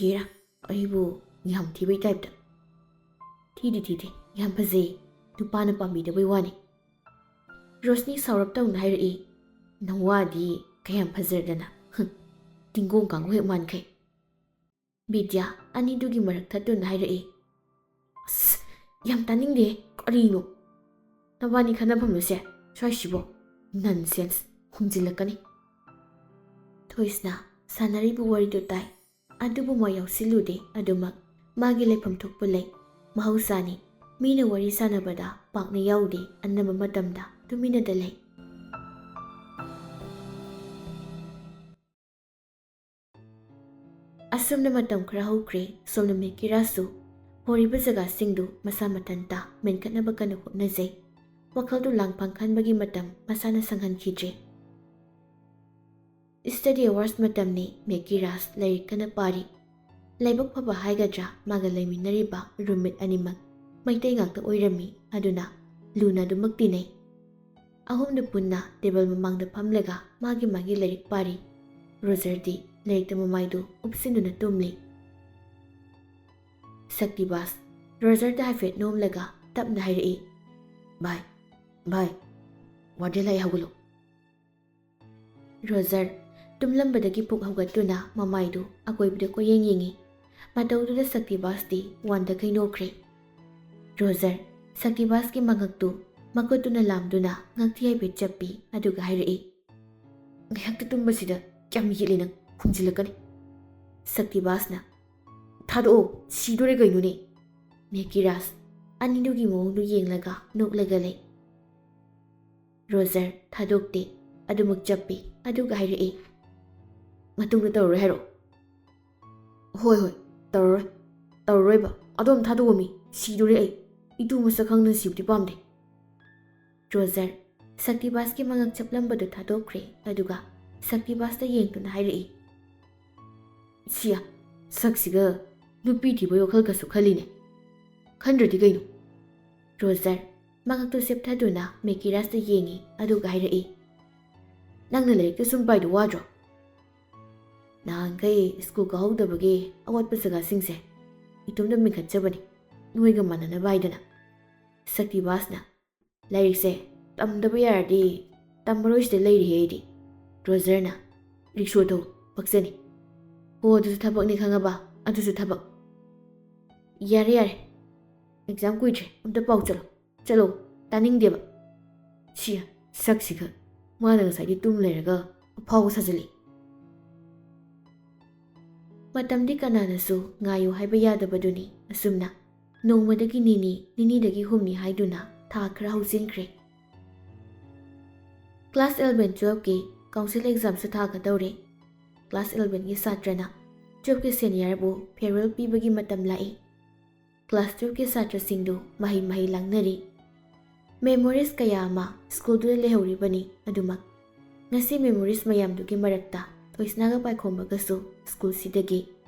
"ꯍꯦꯔꯥ, ꯑꯩꯕꯨ ꯌꯥꯝ ꯊꯤꯕꯩ typeꯇ꯫" "ꯊꯤꯗꯤ ꯊꯤꯗꯦ, ꯌꯥꯝ ꯐꯖꯩ꯫ ꯅꯨꯄꯥꯅ ꯄꯥꯝꯕꯤꯗꯕꯩ ꯋꯥꯅꯤ꯫" ꯔꯣꯁꯅꯤ ꯁꯥꯎꯔꯞ ꯇꯧꯅ ꯍꯥꯏꯔꯛꯏ, "ꯅꯋꯥꯗꯤ ꯀꯌꯥꯝ ꯐꯖꯔꯗꯅ꯫ ꯍꯨꯝ, ꯇꯤꯡꯒꯣꯡ ꯀꯥꯡꯕꯨ ꯍꯦꯛ ꯃꯥꯟꯈꯩ꯫" ꯕꯤꯗ꯭ꯌꯥ ꯑꯅꯤꯗꯨꯒꯤ ꯃꯔꯛ ꯊꯠꯇꯨꯅ ꯍꯥꯏꯔꯛꯏ, "ꯑꯁ, ꯌꯥꯝ ꯇꯥꯅꯤꯡꯗꯦ꯫ ꯀꯔꯤꯅꯣ? ꯅꯕꯥꯅꯤ ꯈꯟꯅꯐꯝꯂꯣꯁꯦ ꯁ꯭ꯋꯥꯏꯁꯤꯕꯣ? Nonsense, ꯍꯨꯝꯖꯤꯜꯂꯛꯀꯅꯤ꯫" ꯊꯣꯏꯁꯅ ꯁꯥꯟꯅꯔꯤꯕ ꯋꯥꯔꯤꯗꯨ ꯇꯥꯏ꯫ ꯑꯗꯨꯕꯨ ꯃꯥ ꯌꯥꯎꯁꯤꯜꯂꯨꯗꯦ꯫ ꯑꯗꯨꯃꯛ ꯃꯥꯒꯤ ꯂꯩꯐꯝ ꯊꯣꯛꯄ ꯂꯩ꯫ ꯃꯍꯧꯁꯥꯅꯤ, ꯃꯤꯅ ꯋꯥꯔꯤ ꯁꯥꯟꯅꯕꯗ ꯄꯥꯛꯅ ꯌꯥꯎꯗꯦ, ꯑꯅꯝꯕ ꯃꯇꯝꯗ ꯇꯨꯃꯤꯟꯅꯗ ꯂꯩ꯫ ꯑꯁꯨꯝꯅ ꯃꯇꯝ ꯈꯔ ꯍꯧꯈ꯭ꯔꯦ꯫ ꯁꯣꯝꯅ ꯃꯦꯀꯤꯔꯥꯁꯁꯨ ꯍꯣꯔꯤꯕ ꯖꯒꯥꯁꯤꯡꯗꯨ ꯃꯁꯥ ꯃꯊꯟꯇ ꯃꯦꯟꯈꯠꯅꯕ ꯀꯟꯅ ꯍꯣꯠꯅꯖꯩ꯫ ꯋꯥꯈꯜꯗꯨ ꯂꯥꯡꯐꯥꯡ ꯈꯟꯕꯒꯤ ꯃꯇꯝ ꯃꯁꯥꯅ ꯁꯪꯍꯟꯈꯤꯗ꯭ꯔꯦ꯫ Study hours ꯃꯇꯝꯅꯤ꯫ ꯃꯦꯀꯤꯔꯥꯁ ꯂꯥꯏꯔꯤꯛ ꯀꯟꯅ ꯄꯥꯔꯤ꯫ ꯂꯥꯏꯕꯛ ꯐꯕ ꯍꯥꯏꯒꯗ꯭ꯔꯥ, ꯃꯥꯒ ꯂꯩꯃꯤꯟꯅꯔꯤꯕ roommate ꯑꯅꯤꯃꯛ ꯃꯩꯇꯩ ꯉꯥꯛꯇ ꯑꯣꯏꯔꯝꯃꯤ꯫ ꯑꯗꯨꯅ ꯂꯨꯅ ꯑꯗꯨꯃꯛ ꯇꯤꯟꯅꯩ꯫ ꯑꯍꯨꯝꯗꯨ ꯄꯨꯟꯅ table ꯃꯃꯥꯡꯗ ꯐꯝꯂꯒ ꯃꯥꯒꯤ ꯃꯥꯒꯤ ꯂꯥꯏꯔꯤꯛ ꯄꯥꯔꯤ꯫ ꯔꯣꯖꯔꯗꯤ ꯂꯥꯏꯔꯤꯛꯇ ꯃꯃꯥꯏꯗꯨ ꯎꯞꯁꯤꯟꯗꯨꯅ ꯇꯨꯝꯂꯤ꯫ ꯁꯛꯇꯤꯕꯥꯁ ꯔꯣꯖꯔꯗ ꯍꯥꯏꯐꯦꯠ ꯅꯣꯝꯂꯒ ꯇꯞꯅ ꯍꯥꯏꯔꯛꯏ, "ꯚꯥꯏ, ꯚꯥꯏ, ꯋꯥꯔꯗꯦꯟ ꯂꯥꯛꯑꯦ, ꯍꯧꯒꯠꯂꯣ꯫" ꯔꯣꯖꯔ ꯇꯨꯝꯂꯝꯕꯗꯒꯤ ꯄꯨꯛ ꯍꯧꯒꯠꯇꯨꯅ ꯃꯃꯥꯏꯗꯨ ꯑꯀꯣꯏꯕꯗ ꯀꯣꯏꯌꯦꯡ ꯌꯦꯡꯉꯤ꯫ ꯃꯇꯧꯗꯨꯗ ꯁꯛꯇꯤꯕꯥꯁꯇꯤ ꯋꯥꯟꯗꯈꯩ ꯅꯣꯛꯈ꯭ꯔꯦ꯫ ꯔꯣꯖꯔ ꯁꯛꯇꯤꯕꯥꯁꯀꯤ ꯃꯉꯛꯇꯨ ꯃꯈꯨꯠꯇꯨꯅ ꯂꯥꯝꯗꯨꯅ ꯉꯛꯇꯤ ꯍꯥꯏꯐꯦꯠ ꯆꯞꯄꯤ, ꯑꯗꯨꯒ ꯍꯥꯏꯔꯛꯏ, "ꯉꯥꯏꯍꯥꯛꯇ ꯇꯨꯝꯕꯁꯤꯗ ꯀꯌꯥꯝ ꯌꯦꯠꯂꯤ ꯅꯪ, ꯍꯨꯝꯖꯤꯜꯂꯛꯀꯅꯤ꯫" ꯁꯛꯇꯤꯕꯥꯁꯅ, "ꯊꯥꯗꯣꯛꯑꯣ, ꯁꯤꯗꯣꯔꯦ ꯀꯩꯅꯣꯅꯦ꯫" ꯃꯦꯀꯤꯔꯥꯁ, ꯑꯅꯤꯗꯨꯒꯤ ꯃꯑꯣꯡꯗꯨ ꯌꯦꯡꯂꯒ ꯅꯣꯛꯂꯒ ꯂꯩ꯫ ꯔꯣꯖꯔ ꯊꯥꯗꯣꯛꯇꯦ, ꯑꯗꯨꯃꯛ ꯆꯞꯄꯤ, ꯑꯗꯨꯒ ꯍꯥꯏꯔꯛꯏ, "ꯃꯇꯨꯡꯗ ꯇꯧꯔꯔꯣꯏ ꯍꯥꯏꯔꯣ?" "ꯍꯣꯏ, ꯍꯣꯏ, ꯇꯧꯔꯔꯣꯏ, ꯇꯧꯔꯔꯣꯏꯕ꯫ ꯑꯗꯣꯝ ꯊꯥꯗꯣꯛꯑꯝꯃꯤ, ꯁꯤꯗꯣꯔꯦ ꯑꯩ꯫ ꯏꯇꯨ ꯃꯁꯛ ꯈꯪꯗꯅ ꯁꯤꯕꯗꯤ ꯄꯥꯝꯗꯦ꯫" ꯔꯣꯖꯔ ꯁꯛꯇꯤꯕꯥꯁꯀꯤ ꯃꯉꯛ ꯆꯞꯂꯝꯕꯗꯨ ꯊꯥꯗꯣꯛꯈ꯭ꯔꯦ, ꯑꯗꯨꯒ ꯁꯛꯇꯤꯕꯥꯁꯇ ꯌꯦꯡꯗꯨꯅ ꯍꯥꯏꯔꯛꯏ, "ꯁꯤꯌꯥ, ꯁꯛꯁꯤꯒ ꯅꯨꯄꯤ ꯊꯤꯕꯒꯤ ꯋꯥꯈꯜꯒꯁꯨ ꯈꯜꯂꯤꯅꯦ꯫ ꯈꯟꯗ꯭ꯔꯗꯤ ꯀꯩꯅꯣ?" ꯔꯣꯖꯔ ꯃꯉꯛꯇꯨ ꯆꯦꯞꯊꯗꯨꯅ ꯃꯦꯀꯤꯔꯥꯖꯇ ꯌꯦꯡꯉꯤ, ꯑꯗꯨꯒ ꯍꯥꯏꯔꯛꯏ, "ꯅꯪꯅ ꯂꯥꯏꯔꯤꯛꯇ ꯁꯨꯝ ꯄꯥꯏꯗꯣ ꯋꯥꯗ꯭ꯔꯣ? ꯅꯍꯥꯟꯈꯩ ꯁ꯭ꯀꯨꯜ ꯀꯥꯍꯧꯗꯕꯒꯤ ꯑꯋꯥꯠꯄ ꯖꯒꯥꯁꯤꯡꯁꯦ ꯏꯇꯣꯝꯇ ꯃꯦꯟꯈꯠꯆꯕꯅꯤ, ꯅꯣꯏꯒ ꯃꯥꯟꯅꯅꯕ ꯍꯥꯏꯗꯅ꯫" ꯁꯛꯇꯤꯕꯥꯁꯅ, "ꯂꯥꯏꯔꯤꯛꯁꯦ ꯇꯝꯗꯕ ꯌꯥꯔꯗꯤ ꯇꯝꯃꯔꯣꯏꯁꯤꯗ ꯂꯩꯔꯤꯍꯦ ꯑꯩꯗꯤ꯫" ꯔꯣꯖꯔꯅ, "ꯔꯤꯛꯁꯣ ꯊꯧ, ꯄꯛꯆꯅꯤ꯫" "ꯍꯣ, ꯑꯗꯨꯁꯨ ꯊꯕꯛꯅꯤ ꯈꯪꯉꯕ, ꯑꯗꯨꯁꯨ ꯊꯕꯛ꯫" "ꯌꯥꯔꯦ, ꯌꯥꯔꯦ, ꯑꯦꯛꯖꯥꯝ ꯀꯨꯏꯗ꯭ꯔꯦ, ꯑꯝꯇ ꯄꯥꯎ ꯆꯠꯂꯣ, ꯆꯠꯂꯣ, ꯇꯥꯅꯤꯡꯗꯦꯕ꯫" ꯁꯤ ꯁꯛꯁꯤꯒ, ꯃꯥꯅ ꯉꯁꯥꯏꯗꯤ ꯇꯨꯝ ꯂꯩꯔꯒ ꯑꯐꯥꯎꯕ ꯁꯥꯖꯤꯜꯂꯤ꯫ ꯃꯇꯝꯗꯤ ꯀꯅꯥꯅꯁꯨ ꯉꯥꯏꯌꯨ ꯍꯥꯏꯕ ꯌꯥꯗꯕꯗꯨꯅꯤ꯫ ꯑꯁꯨꯝꯅ ꯅꯣꯡꯃꯗꯒꯤ ꯅꯤꯅꯤ, ꯅꯤꯅꯤꯗꯒꯤ ꯍꯨꯝꯅꯤ ꯍꯥꯏꯗꯨꯅ ꯊꯥ ꯈꯔ ꯍꯧꯖꯤꯟꯈ꯭ꯔꯦ꯫ ꯀ꯭ꯂꯥꯁ eleven twelveꯀꯤ ꯀꯥꯎꯟꯁꯤꯜ ꯑꯦꯛꯖꯥꯝꯁꯨ ꯊꯥꯒꯗꯧꯔꯦ꯫ ꯀ꯭ꯂꯥꯁ elevenꯒꯤ ꯁꯥꯇ꯭ꯔꯅ twelveꯀꯤ ꯁꯦꯅꯤꯌꯔꯕꯨ ꯐꯤꯌꯔꯋꯦꯜ ꯄꯤꯕꯒꯤ ꯃꯇꯝ ꯂꯥꯛꯏ꯫ ꯀ꯭ꯂꯥꯁ twelveꯀꯤ ꯁꯥꯇ꯭ꯔꯁꯤꯡꯗꯨ ꯃꯍꯩ ꯃꯍꯩ ꯂꯥꯡꯅꯔꯤ꯫ ꯃꯦꯃꯣꯔꯤꯁ ꯀꯌꯥ ꯑꯃ ꯁ꯭ꯀꯨꯜꯗꯨꯗ ꯂꯩꯍꯧꯔꯤꯕꯅꯤ꯫ ꯑꯗꯨꯃꯛ ꯉꯁꯤ ꯃꯦꯃꯣꯔꯤꯁ ꯃꯌꯥꯝꯗꯨꯒꯤ ꯃꯔꯛꯇ ꯊꯣꯏꯁꯅꯥꯒ ꯄꯥꯏꯈꯣꯝꯕꯒꯁꯨ ꯁ꯭ꯀꯨꯜꯁꯤꯗꯒꯤ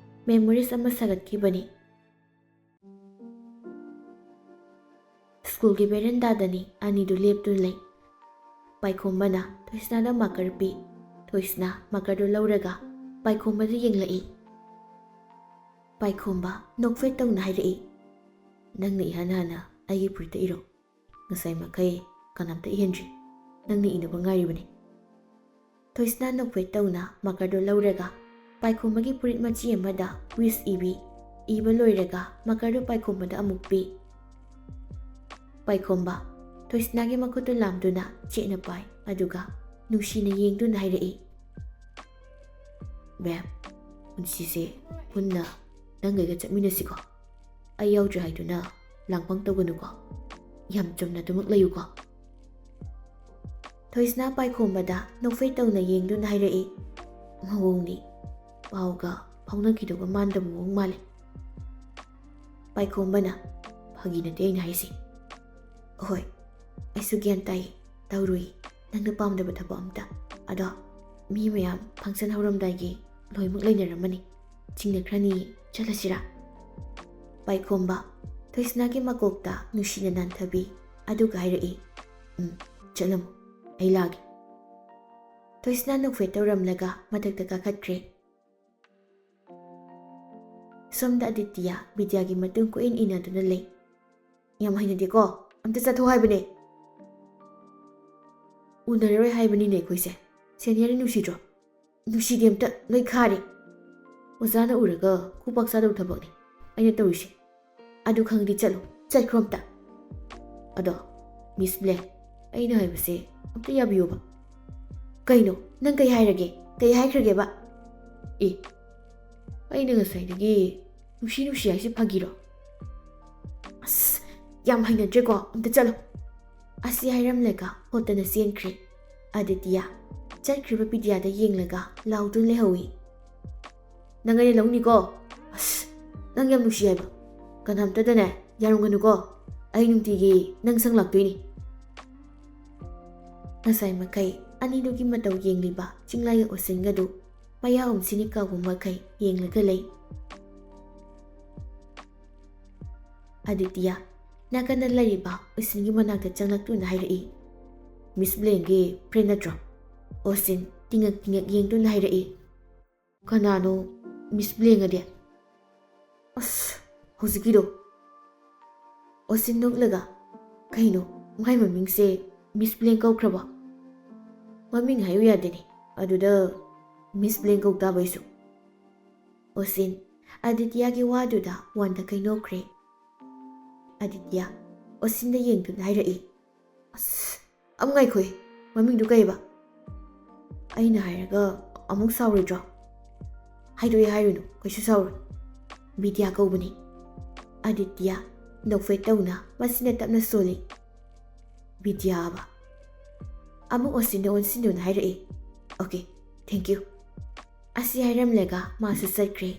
ꯃꯦꯃꯣꯔꯤꯁ ꯑꯃ ꯁꯥꯒꯠꯈꯤꯕꯅꯤ꯫ ꯁ꯭ꯀꯨꯜꯒꯤ ꯕꯦꯔꯦꯟꯗꯥꯗꯅꯤ ꯑꯅꯤꯗꯨ ꯂꯦꯞꯇꯨꯅ ꯂꯩ꯫ ꯄꯥꯏꯈꯣꯝꯕꯅ ꯊꯣꯏꯁꯅꯥꯗ ꯃꯥꯀꯔ ꯄꯤ꯫ ꯊꯣꯏꯁꯅꯥ ꯃꯥꯀꯔꯗꯨ ꯂꯧꯔꯒ ꯄꯥꯏꯈꯣꯝꯕꯗ ꯌꯦꯡꯂꯛꯏ꯫ ꯄꯥꯏꯈꯣꯝꯕ ꯅꯣꯛꯐꯦꯠ ꯇꯧꯅ ꯍꯥꯏꯔꯛꯏ, "ꯅꯪꯅ ꯏꯍꯥꯟ ꯍꯥꯟꯅ ꯑꯩꯒꯤ ꯐꯨꯔꯤꯠꯇ ꯏꯔꯣ꯫ ꯉꯁꯥꯏ ꯃꯈꯩ ꯀꯅꯥꯝꯇ ꯏꯍꯟꯗ꯭ꯔꯤ꯫ ꯅꯪꯅ ꯏꯅꯕ ꯉꯥꯏꯔꯤꯕꯅꯤ꯫" ꯊꯣꯏꯁꯅꯥ ꯅꯣꯛꯐꯦꯠ ꯇꯧꯅ ꯃꯥꯀꯔꯗꯨ ꯂꯧꯔꯒ ꯄꯥꯏꯈꯣꯝꯕꯒꯤ ꯐꯨꯔꯤꯠ ꯃꯆꯤ ꯑꯃꯗ ꯋꯤꯁ ꯏꯕꯤ꯫ ꯏꯕ ꯂꯣꯏꯔꯒ ꯃꯥꯀꯔꯗꯨ ꯄꯥꯏꯈꯣꯝꯕꯗ ꯑꯃꯨꯛ ꯄꯤ꯫ ꯄꯥꯏꯈꯣꯝꯕ ꯊꯣꯏꯁꯅꯥꯒꯤ ꯃꯈꯨꯠꯇꯨ ꯂꯥꯝꯗꯨꯅ ꯆꯦꯠꯅ ꯄꯥꯏ, ꯑꯗꯨꯒ ꯅꯨꯡꯁꯤꯅ ꯌꯦꯡꯗꯨꯅ ꯍꯥꯏꯔꯛꯏ, "ꯕꯦꯝ, ꯄꯨꯟꯁꯤꯁꯦ ꯄꯨꯟꯅ ꯅꯪꯒ ꯑꯩꯒ ꯆꯠꯃꯤꯟꯅꯁꯤꯀꯣ꯫ ꯑꯩ ꯌꯥꯎꯗ꯭ꯔꯦ ꯍꯥꯏꯗꯨꯅ ꯂꯥꯡꯐꯝ ꯇꯧꯒꯅꯨꯀꯣ꯫ ꯌꯥꯝ ꯆꯨꯝꯅ ꯑꯗꯨꯃꯛ ꯂꯩꯌꯨꯀꯣ꯫ ꯊꯣꯏꯁꯅꯥ ꯄꯥꯏꯈꯣꯝꯕꯗ ꯅꯣꯛꯐꯦꯠ ꯇꯧꯅ ꯌꯦꯡꯗꯨꯅ ꯍꯥꯏꯔꯛꯏ꯫ ꯃꯑꯣꯡꯗꯤ ꯄꯥꯎꯒ ꯐꯥꯎꯅꯈꯤꯗꯧꯕ ꯃꯥꯟꯗꯕ ꯃꯑꯣꯡ ꯃꯥꯜꯂꯦ꯫ ꯄꯥꯏꯈꯣꯝꯕꯅ, "ꯐꯥꯒꯤ ꯅꯠꯇꯦ ꯑꯩꯅ ꯍꯥꯏꯁꯦ꯫ ꯍꯣꯏ, ꯑꯩꯁꯨ ꯒ꯭ꯌꯥꯟ ꯇꯥꯏ, ꯇꯧꯔꯨꯏ꯫ ꯅꯪꯅ ꯄꯥꯝꯗꯕ ꯊꯕꯛ ꯑꯝꯇ꯫ ꯑꯗꯣ ꯃꯤ ꯃꯌꯥꯝ ꯐꯪꯁꯟ ꯍꯧꯔꯝꯗꯥꯏꯒꯤ ꯂꯣꯏꯅꯃꯛ ꯂꯩꯅꯔꯝꯃꯅꯤ꯫ ꯆꯤꯡꯅꯈ꯭ꯔꯅꯤ, ꯆꯠꯂꯁꯤꯔꯥ?" ꯄꯥꯏꯈꯣꯝꯕ ꯊꯣꯏꯁꯅꯥꯒꯤ ꯃꯀꯣꯛꯇ ꯅꯨꯡꯁꯤꯅ ꯅꯥꯟꯊꯕꯤ, ꯑꯗꯨꯒ ꯍꯥꯏꯔꯛꯏ, "ꯎꯝ, ꯆꯠꯂꯝꯃꯣ, ꯑꯩ ꯂꯥꯛꯑꯒꯦ꯫" ꯊꯣꯏꯁꯅꯥ ꯅꯣꯛꯐꯦꯠ ꯇꯧꯔꯝꯂꯒ ꯃꯊꯛꯇ ꯀꯥꯈꯠꯈ꯭ꯔꯦ꯫ ꯁꯣꯝꯗ ꯑꯗꯤꯇꯤꯌꯥ ꯕꯤꯗ꯭ꯌꯥꯒꯤ ꯃꯇꯨꯡ ꯀꯣꯏꯏꯟ ꯏꯟꯅꯗꯨꯅ ꯂꯩ꯫ "ꯌꯥꯝ ꯍꯩꯅꯗꯦꯀꯣ, ꯑꯝꯇ ꯆꯠꯊꯣꯛ ꯍꯥꯏꯕꯅꯦ꯫ ꯎꯅꯔꯔꯣꯏ ꯍꯥꯏꯕꯅꯤꯅꯦ ꯑꯩꯈꯣꯏꯁꯦ꯫ ꯁꯦꯅꯤꯌꯔꯅ ꯅꯨꯡꯁꯤꯗ꯭ꯔꯣ?" "ꯅꯨꯡꯁꯤꯗꯦ ꯑꯝꯇ, ꯂꯣꯏ ꯈꯥꯔꯦ꯫ ꯑꯣꯖꯥꯅ ꯎꯔꯒ ꯈꯨꯄꯥꯛ ꯆꯥꯗꯧ ꯊꯕꯛꯅꯤ ꯑꯩꯅ ꯇꯧꯔꯤꯁꯦ꯫ ꯑꯗꯨ ꯈꯪꯉꯗꯤ ꯆꯠꯂꯣ, ꯆꯠꯈ꯭ꯔꯣ ꯑꯝꯇ꯫ ꯑꯗꯣ, ꯃꯤꯁ ꯕ꯭ꯂꯦꯛ, ꯑꯩꯅ ꯍꯥꯏꯕꯁꯦ ꯑꯝꯇ ꯌꯥꯕꯤꯌꯣꯕ꯫" "ꯀꯩꯅꯣ? ꯅꯪ ꯀꯩ ꯍꯥꯏꯔꯒꯦ? ꯀꯩ ꯍꯥꯏꯈ꯭ꯔꯒꯦꯕ?" "ꯑꯦ, ꯑꯩꯅ ꯉꯁꯥꯏꯗꯒꯤ ꯅꯨꯡꯁꯤ ꯅꯨꯡꯁꯤ ꯍꯥꯏꯁꯦ ꯐꯥꯒꯤꯔꯣ? ꯑꯁ, ꯌꯥꯝ ꯍꯩꯅꯗ꯭ꯔꯦꯀꯣ, ꯑꯝꯇ ꯆꯠꯂꯣ꯫" ꯑꯁꯤ ꯍꯥꯏꯔꯝꯂꯒ ꯍꯣꯠꯇꯅ ꯆꯦꯟꯈ꯭ꯔꯦ꯫ ꯑꯗꯤꯇꯤꯌꯥ ꯆꯠꯈ꯭ꯔꯤꯕ ꯕꯤꯗ꯭ꯌꯥꯗ ꯌꯦꯡꯂꯒ ꯂꯥꯎꯗꯨꯅ ꯂꯩꯍꯧꯏ꯫ "ꯅꯪ ꯑꯩꯅ ꯂꯧꯅꯤꯀꯣ꯫ ꯑꯁ, ꯅꯪ ꯌꯥꯝ ꯅꯨꯡꯁꯤ ꯍꯥꯏꯕ꯫ ꯀꯅꯥꯝꯇꯗꯅꯦ ꯌꯥꯔꯝꯒꯅꯨꯀꯣ꯫ ꯑꯩ ꯅꯨꯡꯇꯤꯒꯤ ꯅꯪ ꯁꯪ ꯂꯥꯛꯇꯣꯏꯅꯤ꯫" ꯉꯁꯥꯏ ꯃꯈꯩ ꯑꯅꯤꯗꯨꯒꯤ ꯃꯇꯧ ꯌꯦꯡꯂꯤꯕ ꯆꯤꯡꯂꯥꯏꯒ ꯑꯣꯁꯤꯟꯒꯗꯨ ꯃꯌꯥ ꯎꯝꯁꯤꯅꯤ ꯀꯥꯎꯕ ꯃꯈꯩ ꯌꯦꯡꯂꯒ ꯂꯩ꯫ ꯑꯗꯤꯇꯤꯌꯥ ꯅꯥꯀꯟꯗ ꯂꯩꯔꯤꯕ ꯑꯣꯁꯤꯟꯒꯤ ꯃꯅꯥꯛꯇ ꯆꯪꯂꯛꯇꯨꯅ ꯍꯥꯏꯔꯛꯏ꯫ "ꯃꯤꯁ ꯕ꯭ꯂꯦꯡꯒꯤ ꯐ꯭ꯔꯦꯟ ꯅꯠꯇ꯭ꯔꯣ?" ꯑꯣꯁꯤꯟ ꯇꯤꯡꯉꯛ ꯇꯤꯡꯉꯛ ꯌꯦꯡꯗꯨꯅ ꯍꯥꯏꯔꯛꯏ꯫ "ꯀꯅꯥꯅꯣ ꯃꯤꯁ ꯕ꯭ꯂꯦꯡ ꯑꯗꯤ?" "ꯑꯁ, ꯍꯧꯖꯤꯛꯀꯤꯗꯣ꯫" ꯑꯣꯁꯤꯟ ꯅꯣꯛꯂꯒ, "ꯀꯩꯅꯣ, ꯃꯥꯏ ꯃꯃꯤꯡꯁꯦ ꯃꯤꯁ ꯕ꯭ꯂꯦꯡ ꯀꯧꯈ꯭ꯔꯕꯣ? ꯃꯃꯤꯡ ꯍꯥꯏꯌꯨ ꯌꯥꯗꯦꯅꯦ, ꯑꯗꯨꯗ ꯃꯤꯁ ꯕ꯭ꯂꯦꯡ ꯀꯧ ꯇꯥꯕ ꯑꯩꯁꯨ꯫" ꯑꯣꯁꯤꯟ ꯑꯗꯤꯇꯤꯌꯥꯒꯤ ꯋꯥꯗꯨꯗ ꯋꯥꯟꯗ ꯀꯩꯅꯣꯛꯈ꯭ꯔꯦ꯫ ꯑꯗꯤꯇꯤꯌꯥ ꯑꯣꯁꯤꯟꯗ ꯌꯦꯡꯗꯨꯅ ꯍꯥꯏꯔꯛꯏ, "ꯑꯁ, ꯑꯃ ꯉꯥꯏꯈꯣꯍꯦ, ꯃꯃꯤꯡꯗꯨ ꯀꯩꯕ?" "ꯑꯩꯅ ꯍꯥꯏꯔꯒ ꯑꯃꯨꯛ ꯁꯥꯎꯔꯣꯏꯗ꯭ꯔꯣ?" "ꯍꯥꯏꯗꯣꯛꯑꯦ ꯍꯥꯏꯔꯨꯅꯨ, ꯀꯩꯁꯨ ꯁꯥꯎꯔꯣꯏ꯫ ꯕꯤꯗ꯭ꯌꯥ ꯀꯧꯕꯅꯤ꯫" ꯑꯗꯤꯇꯤꯌꯥ ꯅꯣꯛꯐꯦꯠ ꯇꯧꯅ ꯃꯆꯤꯟꯅ ꯇꯞꯅ ꯁꯣꯜꯂꯤ꯫ "ꯕꯤꯗ꯭ꯌꯥ" ꯍꯥꯏꯕ꯫ ꯑꯃꯨꯛ ꯑꯣꯁꯤꯟꯗ ꯑꯣꯟꯁꯤꯟꯗꯨꯅ ꯍꯥꯏꯔꯛꯏ, "Okay, thank you." ꯑꯁꯤ ꯍꯥꯏꯔꯝꯂꯒ ꯃꯥꯁꯨ ꯆꯠꯈ꯭ꯔꯦ꯫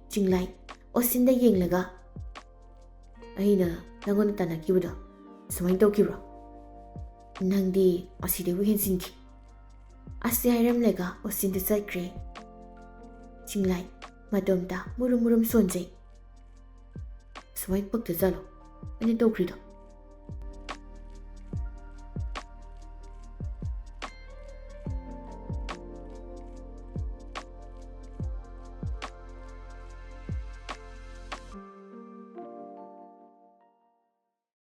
ꯆꯤꯡꯂꯥꯏ ꯑꯣꯁꯤꯟꯗ ꯌꯦꯡꯂꯒ, "ꯑꯩꯅ ꯅꯪꯉꯣꯟꯗ ꯇꯥꯟꯅꯈꯤꯕꯗꯣ ꯁꯨꯃꯥꯏꯅ ꯇꯧꯈꯤꯕ꯭ꯔꯣ? ꯅꯪꯗꯤ ꯑꯁꯤꯗꯩꯕꯨ ꯍꯦꯟꯖꯤꯟꯈꯤ꯫" ꯑꯁꯤ ꯍꯥꯏꯔꯝꯂꯒ ꯑꯣꯁꯤꯟꯗ ꯆꯠꯈ꯭ꯔꯦ꯫ ꯆꯤꯡꯂꯥꯏ ꯃꯇꯣꯝꯇ ꯃꯨꯔꯨꯝ ꯃꯨꯔꯨꯝ ꯁꯣꯟꯖꯩ꯫ "ꯁꯨꯃꯥꯏꯅ ꯄꯛꯇ ꯆꯠꯂꯣ ꯑꯩꯅ ꯇꯧꯈ꯭ꯔꯤꯗꯣ?"